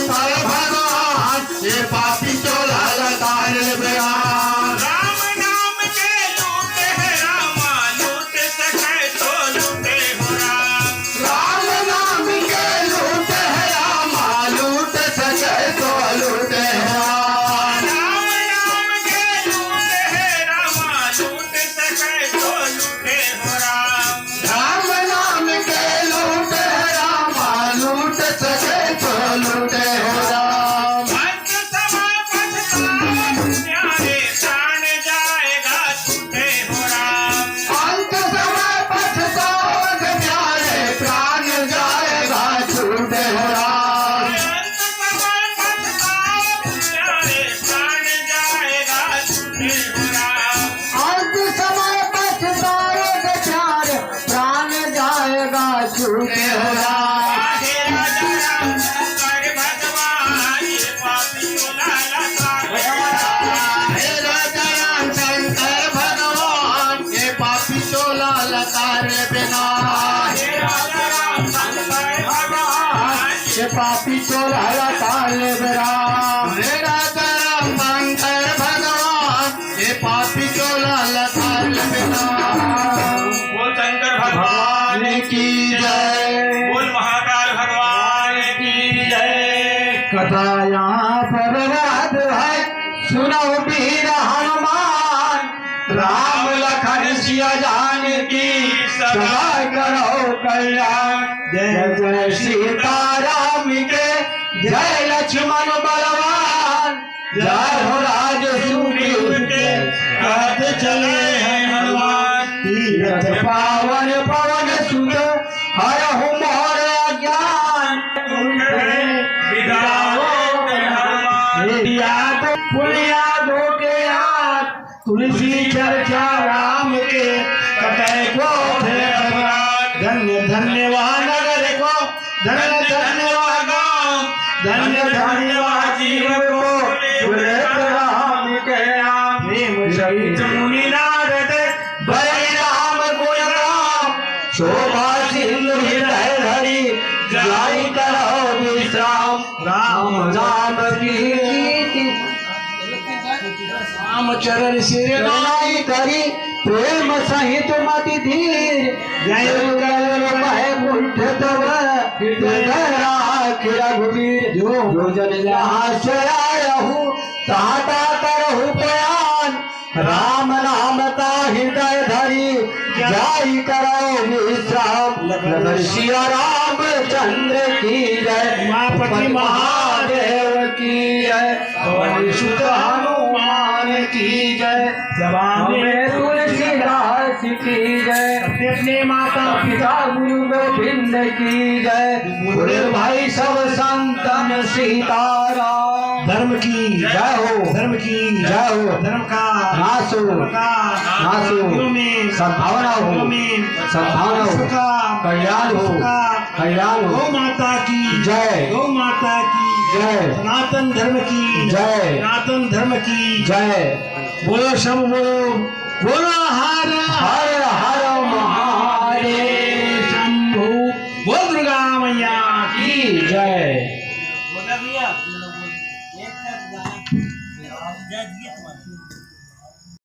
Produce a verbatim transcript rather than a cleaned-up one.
भगवान, ये पापी चोला ला तार ले बेरा। राम नाम के लूट हे रामा, लूट सके तो लूटे हो राम। राम नाम के लूट हे रामा, लूट सके तो लूटे हो राम। राम नाम के लूट हे रामा, लूट सके तो लूटे हो राम। राम नाम के लूट हे रामा, लूट सके तो लूटे हो राम। अंत समय पछताओ प्यारे, प्राण जाएगा छूटे हो राम। अंत समय पछताओ प्यारे, प्राण जाएगा छूटे हो राम। अंत समय पछताओ प्यारे, प्राण जाएगा छूटे हो राम। अंत समय पछताओ प्यारे, प्राण जाएगा छूटे हो राम। हे राजा राम शंकर भगवान, ये पापी चोला ला तार ले बेरा। हे राजा राम शंकर भगवान, ये पापी चोला ला तार ले बेरा। हे राजा राम शंकर भगवान, ये पापी चोला ला तार ले बेरा। हे राजा राम शंकर भगवान, ये पापी चोला ला तार ले बेरा। बोल शंकर भगवान की जय। बोल महाकाल भगवान की जय। कथा यहाँ पर रात है, सुनो वीर हनुमान। राम लखन सिया जानकी सदा करो कल्याण। जय जय सीताराम के, जय लक्ष्मण बलवान। जय हो राज सुग्रीव के, कहत चले हैं हनुमान। तीरथ पावन पवन सुत, हरहु मोर अज्ञान। दुख है बिदाओ हनुमान। याद पुलिया धोके याद, तुलसी चर्चा राम के, कटै को थे अपराध। धन्य धन्य वह नगर को, धन्य धन्य वह गांव, धन्य धन्य वह जीव को, जो लेत राम के नाम। प्रेम सहित मुनि नारद, बलि राम गुण गाम। शोभा सिंधु हृदय धरी, जाई करो विश्राम। राम नाम की राम चरण सिर नाई करी, प्रेम सहित मति धीर। जय कल वैकुंठ तव, हृदय राख रघुवीर। जो जो जन जहाँ से आयहु, ताता करहु बयान। राम नाम का हृदय धरी, जाई करो विश्राम। लखन सिया रामचंद्र की जय। उमापति महादेव की जय। पवन सुत हनुमान की जय। सभा में तुलसीदास की जय। अपने अपने माता पिता गुरु गोविंद की जय। बूढ़े भाई सब संतन सीताराम। धर्म की जय हो। धर्म की जय हो। धर्म का नाश हो। धर्म का नाश हो। सद्भावना हो। सद्भावना हो। कल्याण हो। कल्याण हो। गौ माता की जय। गौ माता की जय। सनातन धर्म की जय। सनातन धर्म की जय। बोलो सब बोलो। बोलो हर